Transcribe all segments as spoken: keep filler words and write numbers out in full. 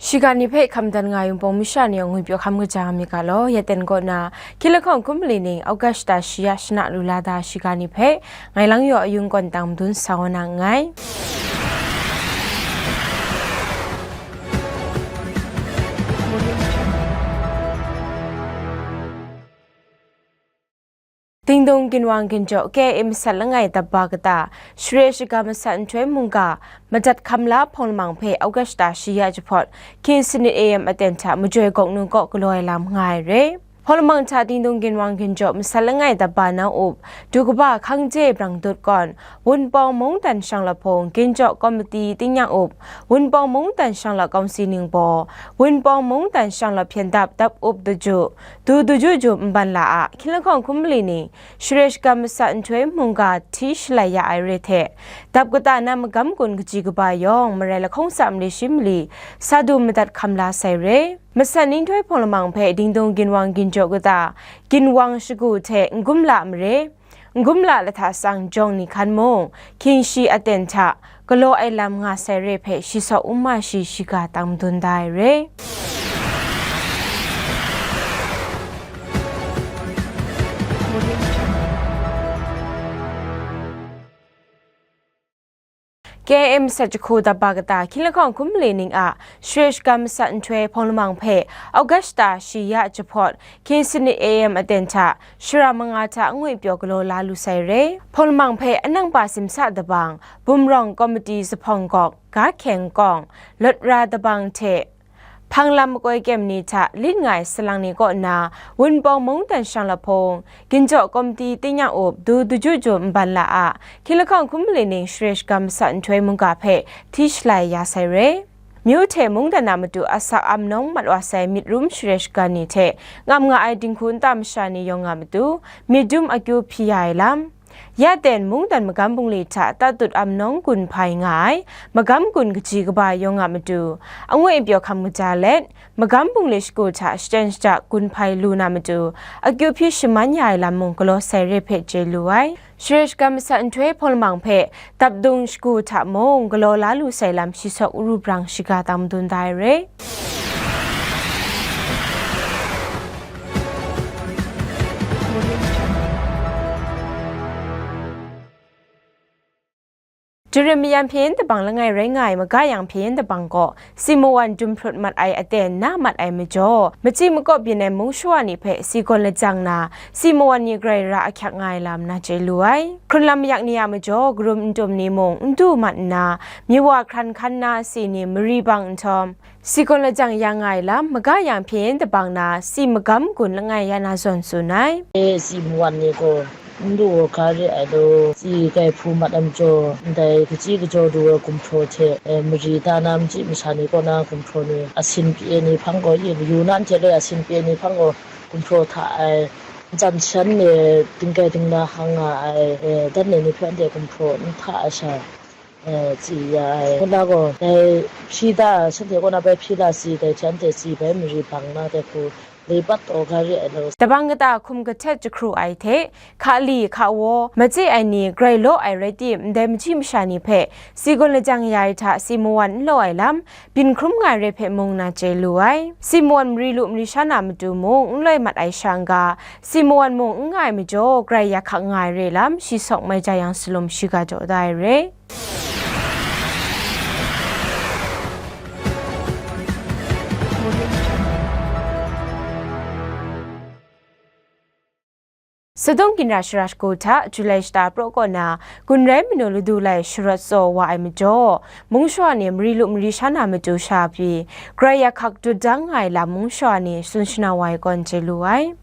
Shiga ni hpe hkam dan nga ai Wunpawng masha ni yawng ngwipyaw hkam kaja nga myit ga law, ya ten kaw na, hkying lahkawng hkum mali ning, August shata shi ya shana lu la da shiga ni hpe, ngai lang yaw ayung kawn tang madun sa wa na nngai. Dingdung ginwang ginjaw K I A masat langai daba kata, share shaga masat nhtoi mungga, madat hkam la hpawng lamang hpe August shata shi ya jahpawt, hkying sanit A M aten hta majoi gawk nu kaw galaw ai lam nga ai re. Hpawng lamang hta dingdung ginwang ginjaw masat langai daba nau up, du kaba Hkangje Brang Dut gawn, Wunpawng Mungdan Shanglawt hpung ginjaw komiti tingnyang up, Wunpawng Mungdan Shanglawt Kawngsi ningbaw, Wunpawng Mungdan Shanglawt hpyen dap dap up daju, du daju jum nban la a, hkying lahkawng hkum mali ning, share shaga masat nhtoi mungga hti shalai ya ai re hte, dap kata na magam gun kaji kaba yawng marai lahkawng tsa mali shi mali sa du madat hkam la sai re. Masat nhtoi hpawng lamang hpe dingdung ginwang ginjaw kata, ginwang shagu hte n-gum la mare, n-gum la lahta tsang jawng ni hkan mung, hkying shi aten hta galaw ai lam nga sai re hpe shi saw um ma shi shiga tang madun da ai re. K I A masat jahku daba kata, hkying lahkawng hkum mali ning a share shaga masat nhtoi hpawng lamang hpe August shata shi ya jahpawt, hkying sanit A M aten hta, shara manga hta ngwi pyaw galaw la lu sai re. Hpawng lamang hpe anang pa simsa dabang, bumrawng komiti zuphpawng gawk, ga hkyeng kawng, lawt ra dabang hte, hpang lam makoi kyem ni hta lit nga ai salang ni kaw nna, Wunpawng Mungdan Shanglawt hpung, ginjaw komiti tingnyang up, du daju jum nban la a, hkying lahkawng hkum mali ning share shaga masat nhtoi mungga hpe hti shalai ya sai re. Myu hte mungdan a matu asak amnawng mat wa sai myit rum share shaga ni hte ngam nga ai dinghku nta masha ni yawng a matu, myit dum akyu hpyi ya ai lam, ya ten mungdan magam bungli hta tatut amnawng gun hpai nga ai, magam gun kaji kaba yawng a matu, angwi pyaw hkam kaja let, magam bungli shagu hta shachyen shaja gun hpai lu na matu, akyu hpyi shaman ya ai lam mung galaw sai re hpe chye lu ai. Share shaga masat nhtoi hpawng lamang hpe dapdung shagu hta mung galaw la lu sai lam shi saw uru brang shiga tang madun da ai re. Jarim mayam hpyen dabang langai rai nga ai maga yang hpyen dabang gaw, si mawan dum hprut mat ai aten na mat ai majaw, machyi makawp byin ai mung shawa ni hpe si gawn lajang na, si mawan ni grai ra ahkyak nga ai lam na chye lu ai. Hkrun lam mayak ni a majaw, karum n tum ni mung n du mat nna, myi wa hkran hkan na si ni mari bang nhtawm, si gawn lajang ya nga ai lam, maga yang hpyen dabang na, si magam gun langai ya na zawn tsun ai. E, si mawan ni gaw, n du wa ga re ai law, si grai hpu mat ai majaw, ndai kachyi kajawng du ai gumhpraw hte, e, mari da na machyi masha ni kaw na gumhpraw ni, asin pyi ai ni hpang gaw, yu nan hte loi asin pyi ai ni hpang gaw, gumhpraw hta ai, ntsan shan e, dinggai dingna hkang nga ai, e, dan ai ni hpe anhte gumhpraw n hta ai sha, e, tsi ya ai. Ngu na gaw, dai hpyi da, shanhte kaw na bai hpyi la si, dai hte anhte tsi bai mari bang na dai hku, lei pat taw ga re ai law. Dabang kata hkum kahtet jahkru ai hte, hka li hka waw, machye ai ni grai law ai rai tim, ndai machyi masha ni hpe, si gawn lajang ya ai hta si mawan n law ai lam, byin hkrum nga ai re hpe mung na chye lu ai. Si mawan mari lu mari sha na matu mung n loi mat ai sha n ga, si mawan mung n nga ai majaw, grai ya hkak nga ai re lam, shi sawk mai ja yang salum shiga jaw da ai re. Sadung ginra shara shagu hta, July shata praw kaw na, gun rai manu ladu lai sharawt tsaw wa ai majaw, mung shawa ni mari lu mari sha na matu sha pyi, grai ya hkak dut dang nga ai lam mung shawa ni tsun shana wa ai kawn chye lu ai.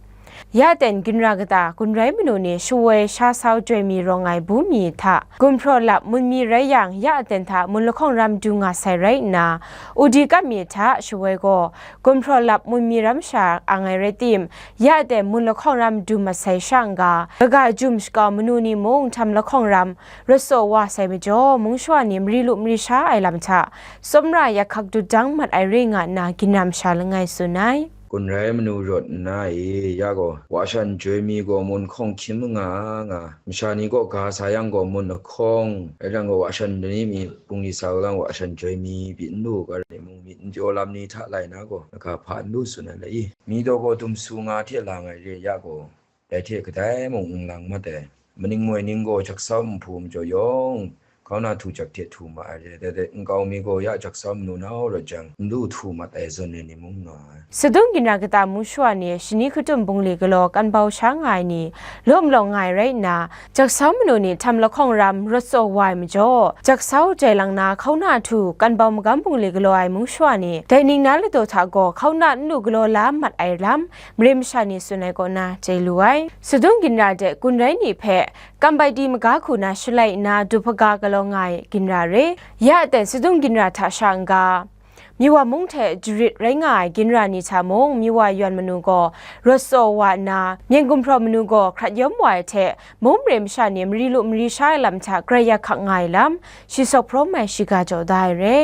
Ya ten ginra kata, gun rai manu ni shawoi sha sau joi mi rawng ai bu mi hta, gumhpraw lap mun mi rai yang, ya aten hta mun lahkawng ram du nga sai rai nna, udi kap mi hta shawoi gaw, gumhpraw lap mun mi ram sha ang ai rai tim, ya aten mun lahkawng ram du mat sai sha n ga, kaga jum shakau manu ni mung htam lahkawng ram rawt tsaw wa sai majaw, mung shawa ni mari lu mari sha ai lam hta, tsawmra ya hkak dut dang mat ai re nga nna, ginra masha langai tsun ai. Kun rai manu rawt nna e, ya gaw, wa shan joi mi gaw mun hkawng hkyim nga nga, masha ni kaw ga sa yang gaw mun ahkawng, rai yang gaw wa shan ni mi bungli sa galang wa shan joi mi pyi n lu ga rai mung myit n pyaw lam ni hta lai na gaw, na ga hpa n lu tsun ai la i? Mi daw gaw dum su nga hte la ngai re ya gaw, dai hte kadai mung n lang mat ai. Maning moi ning gaw jaksau nhpu majaw yawng, kau na htu jak hte htu ma ai re, dai dai nkau mi gaw ya jaksau manu nau rawt jang, n lu htu mat ai zawn ai ni mung nga ai. Sadung ginra kata mung shawa ni shani hkatum bungli galaw kan bau sha nga ai ni, law malawng nga ai rai nna, jaksau manu ni htam lahkawng ram rawt tsaw wa ai majaw, jaksau jai lang na hkauna htu kan bau magam bungli galaw ai mung shawa ni, dai ning na ladaw hta gaw hkauna n lu galaw la mat ai lam, mare masha ni tsun ai kaw na chye lu ai. Sadung ginra de kun rai ni hpe, kam bai di maga hku na shalai nna du hpaga galaw nga ai ginra re. Ya ten sadung ginra hta sha n-ga, Miwa mung hte jarit rai nga ai ginra ni hta mung, Miwa yawn manu gaw rawt tsaw wa nna, myen gumhpraw manu gaw hkrat yawm wa ai hte, mung mare masha ni mari lu mari sha ai lam hta grai ya hkak nga ai lam, shi sawk hprawm ai shiga jaw da ai re.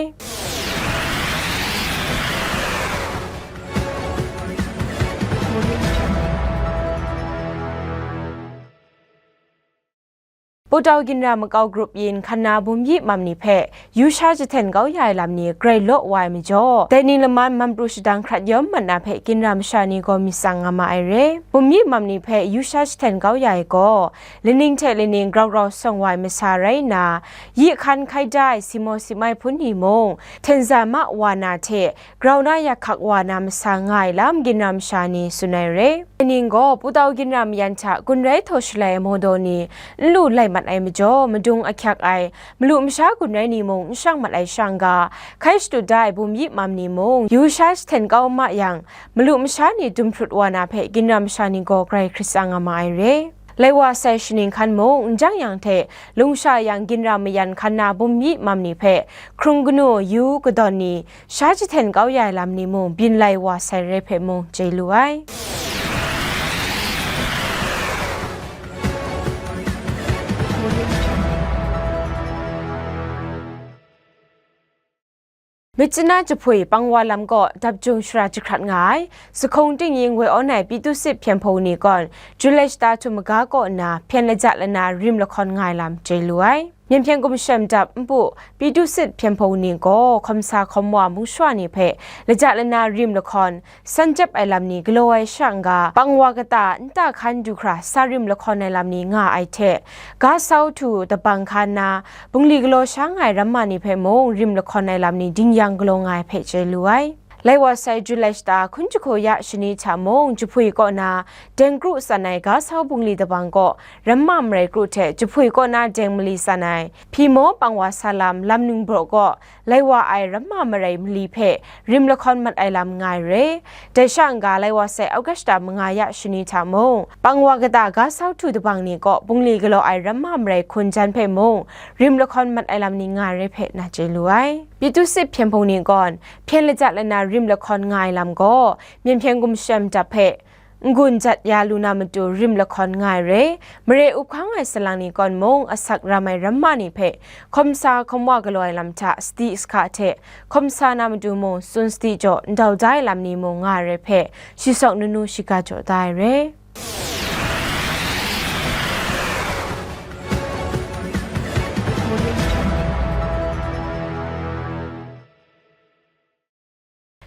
Putau ginra makau grup yin hkan na bum yi mam ni hpe yu sha jahten kau ya ai lam ni grai law wa ai majaw, dai ning laman man pru shadang hkrat yawm mat na hpe ginra masha ni gaw myit tsang nga ma ai re. Bum yi mam ni hpe yu sha jahten kau ya ai gaw, laning hte laning grau grau sawng wa ai masa rai nna, yi hkan hkai da ai simo simai hpun ni mung, hten za ma wa na hte, grau na yak hkak wa na masa nga ai lam ginra masha ni tsun ai re. Ning gaw, Putau ginra mayan hta gun rai htaw shalai ai mawdaw ni n lu lai mat ai majaw, madung ahkyak ai, malu masha gun rai ni mung n shang mat ai sha n-ga, hkai shadut da ai bum yi mam ni mung, yu sha jahten kau ma yang, malu masha ni dum hprut wa na hpe ginra masha ni gaw grai hkrit tsang nga ma ai re. Lai wa sai shaning hkan mung, n jang yang hte, lungsha yang ginra mayan hkan na bum yi mam ni hpe, hkrung kanu, yu kadawn ni, sha jahten kau ya ai lam ni mung byin lai wa sai re hpe mung chye lu ai. Myitkyina jahpui pang wa lam kaw dap jung shara jahkrat nga ai, sahkung tingnying woi awn ai Pyitusit hpyen hpung ni gawn, Julai shata htum maga kaw nna hpyen laja lana rim lahkawn nga ai lam chye lu ai. Myen hpyen gumshem dap npu Pyitusit hpyen hpung ni gaw hkawm sa hkawm wa mung shawa ni hpe laja lana rim lahkawn, san jep ai lam ni galaw ai sha n-ga, pang wa kata nta hkan du hkra sa rim lahkawn ai lam ni nga ai hte, ga sau htu dabang hkan na, bungli galaw sha nga ai ramma ni hpe mung rim lahkawn ai lam ni dingyang galaw nga ai hpe chye lu ai. Lai wa sai Julai shata hkun jahku ya shani hta mung, jahpui kaw na deng kru tsan ai ga sau bungli dabang kaw, ramma marai kru hte jahpui kaw na deng mali tsan ai, hpyi maw pang wa sa lam, lam ningbaw kaw, lai wa ai ramma marai mali hpe rim lahkawn mat ai lam nga ai re. Dai sha n-ga, lai wa sai Augusta manga ya shani hta mung, pang wa kata ga sau htu dabang ni kaw bungli galaw ai ramma marai hkun jan hpe mung, rim lahkawn mat ai lam ni nga ai re hpe na chye lu ai. Pyitusit hpyen hpung ni gawn, hpyen laja lana rim lahkawn nga ai lam gaw, myen hpyen gumshem dap hpe, n-gun jat ya lu na matu rim lahkawn nga ai re, mare up hkang ai salang ni gawn mung asak ram ai ramma ni hpe hkawm sa hkawm wa galaw ai lam hta sadi sahka hte hkawm sa na matu mung tsun sadi jaw ndau da ai lam ni mung nga ai re hpe shi sawk nunu shiga jaw da ai re.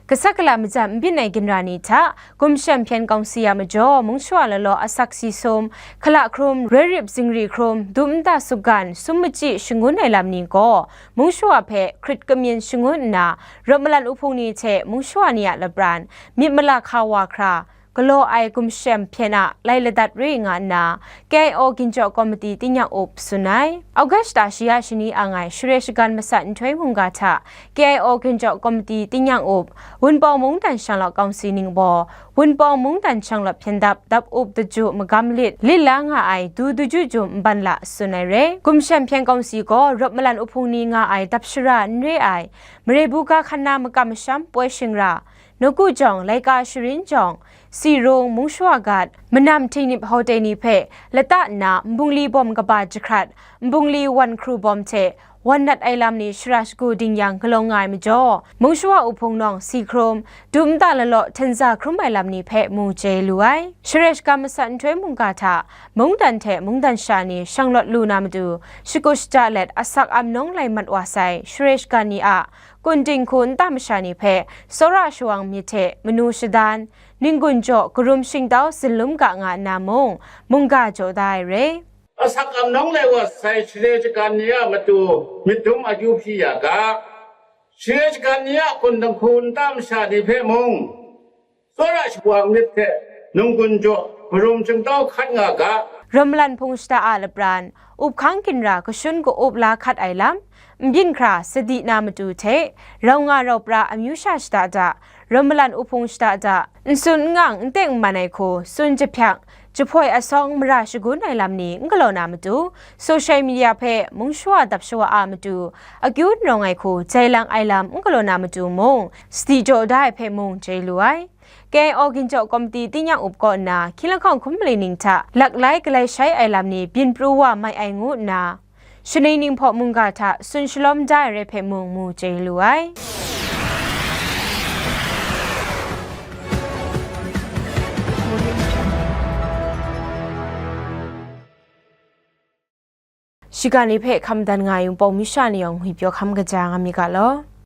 Kasak kala majan n byin ai ginra ni hta, gumshem hpyen kawng si a majaw, mung shawa law law asak si sum, hkala hkrum, roi rip zingri hkrum, dum nta sukgan, sum machyi shangun ai lam ni gaw, mung shawa hpe hkrit kamyin shangun nna, rawt malan uhpung ni hte mung shawa ni a lapran, myit mala hka wa hkra, galaw ai gumshem hpyen a lai ladat re nga nna, K I O Ginjaw Komiti tingnyang up tsun ai. August ta shi ya shani ang ai share shagan masat nhtoi mungga hta, K I O Ginjaw Komiti tingnyang up, Wunpawng Mungdan Shanglawt Kawngsi ningbaw, Wunpawng Mungdan Shanglawt hpyen dap dap up daju magam lit, lit la nga ai du daju jum nban la tsun ai re. Gumshem hpyen kawngsi gaw rawt malan uhpung ni nga ai dap shara n re ai, mare buga hkan na makam masham poi shingra, nawku jawng, laika sharin jawng, Sirung, Mungshawa Gat, Manam Htingnip Hote ni hpe lata nna nbungli bawm kaba jahkrat, nbungli wan hkru bawm hte wan nat ai lam ni shara shagu ding yang galaw nga ai majaw, Mungshawa Uhpung nawng si hkrum, dum nta lalaw htenza hkrum ai lam ni hpe mu chye lu ai. Share shagam masat nhtoi mungga hta mungdan hte mungdan sha ni shanglawt lu na matu, shagu shata let asak am nawng lai mat wa sai share shagan ni a kun dinghku nta masha ni hpe tsawra shawang myit hte manu shadan, ninggun jaw karum shingtau zinlum ga nga nna mung, mungga jaw da ai re. Asak am nawng lai wa sai share shagan ni a matu myit dum akyu hpyi ya ga, share shagan ni a kun dinghku nta masha ni hpe mung, tsawra shawang myit hte ninggun jaw karum shingtau hkat nga ga. Rawmalan Hpung shata a lapran, up hkang ginra kashun ka-up la hkat ai lam, n byin hkra sadi na matu hte, rau nga rau pra amyu sha shata da, Rawmalan Uhpung shata da, n sun n ngang n teng n man ai hku, tsun jahpyak, jahpoi asawng mara shagun ai lam ni n galaw na matu, social media hpe Mungshawa dap shawa a matu, akyu n rawng ai hku jai lang ai lam n galaw na matu mung, sadi jaw da ai hpe mung chye lu ai. K I O Ginjaw Komiti tingnyang up kaw nna, hkying lahkawng hkum malai ning hta laklai galai shai ai lam ni byin pru wa mai ai ngu nna, Shanei Ninghpaw mungga hta tsun shalawm da ai rai hpe mung mu chye lu ai. Shiga ni hpe hkam dan nga ai Wunpawng masha ni yawng ngwi pyaw hkam kaja nga mi ga law.